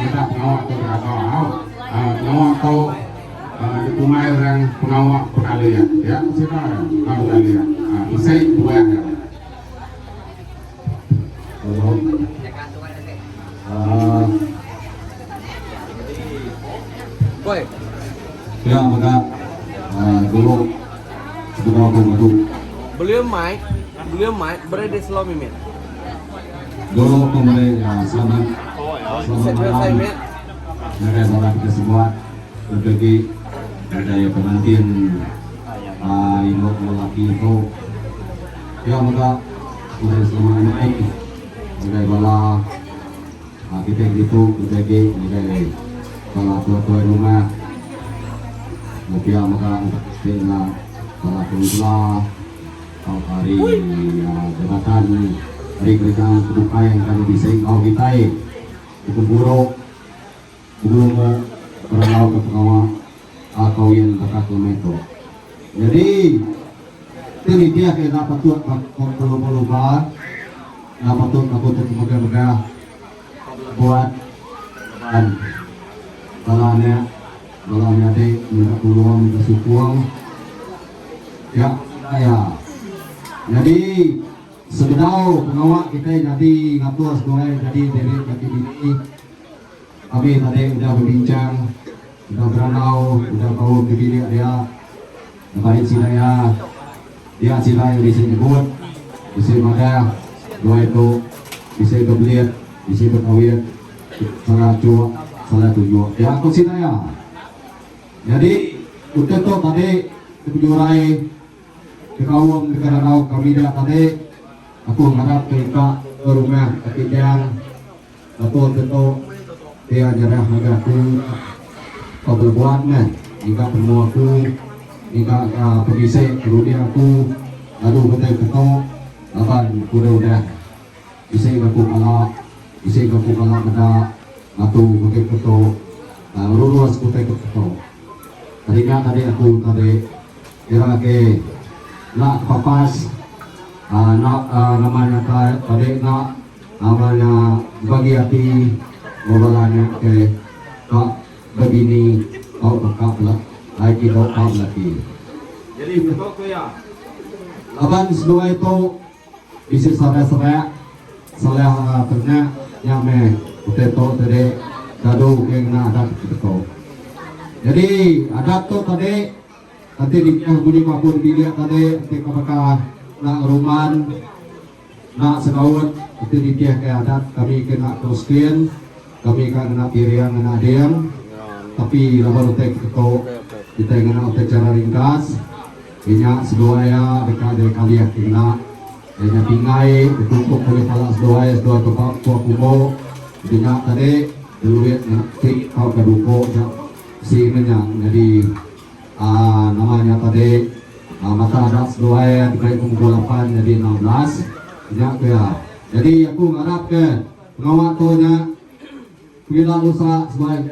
meda pengawa tu beraga au. Pengawa tu dikumbai orang pengawa pengalih ya sida ya pengalih bisi buah ya. Pia mega dulu sebedau aku ngadu. Dulu aku meri selamat selamat malam ngagai bala kita sebuat lebih agi ngagai pengantin indu enggau laki tu. Pia mega meri selamat lemai ngagai bala kitai ditu lebih agi ngagai bala tuai-tuai rumah enggau pia mega ti enda bala kaunselor tauka ari jabatan ari kerejaan ke bukai engka nya bisi enggau kitai begempuru begelumu berandauka pengawa kawin baka ke lemai tu. Nyadi ti nitih ke enda patut belubah-lubah enda patut aku tu pemegah-megah buat laban bala anak bala menyadi minta tulung minta sukung pia iya. Nyadi sebedau pengawa kitai nyadi ngatur seduai nyadi diri nyadi bini. Kami tadi udah bebincang, udah berandau, udah baum di bilik dia. Lebai sida iya, dia sida iya bisi nyebut, bisi madah duai tu bisi bebelit, bisi bekawin salah chuk, salah tunjuk. Pia ku sida iya. Nyadi utai tu tadi dipejurai dikaum dikerandau kami dia tadi, aku ngarap ke ika ke rumah ke Kijang. Atur tentu pia nyerah ngagai aku tau belebuan meh ngiga penemu aku ngiga ka pemisi runding aku lalu betai ketu laban ku deh udah bisi ga ku kala bisi ga ku kala meda ngatu betai ketu ngerurus utai ke ketu. Tadi nya tadi aku tadi kira ke enda kepapas enda nama nya tadi enda Nama nya bagi ati enggau bala nya ke ka bebini tauka ka laki tauka ka belaki. Jadi beto ku iya, laban seduai tu bisi serak-serak salah ternak nya meh utai tu tadi dadu ke ngena adat beto. Jadi adat tu tadi enti dikeh bunyi ku aku di bilik tadi enti ka baka enda ngerumban. Enda segaut enti nitihka adat kami ke enda Kristian, kami ka ngena piring ngena ading, tapi laban utai ke ketu kitai ngena utai chara ringkas, inya seduai iya deka diri kalih ke ngena iya nya pinggai ditutup ulih pala seduai seduai ke ba pua kumbu enti nya tadi diluit ngena ti tauka duku nya bisi meh nya nyadi. Aaa nama nya tadi mata adat seduai diberi pukul lapan nyadi 16 nya ku iya. Nyadi aku ngarap ke pengawa tu nya pegila lusa seduai.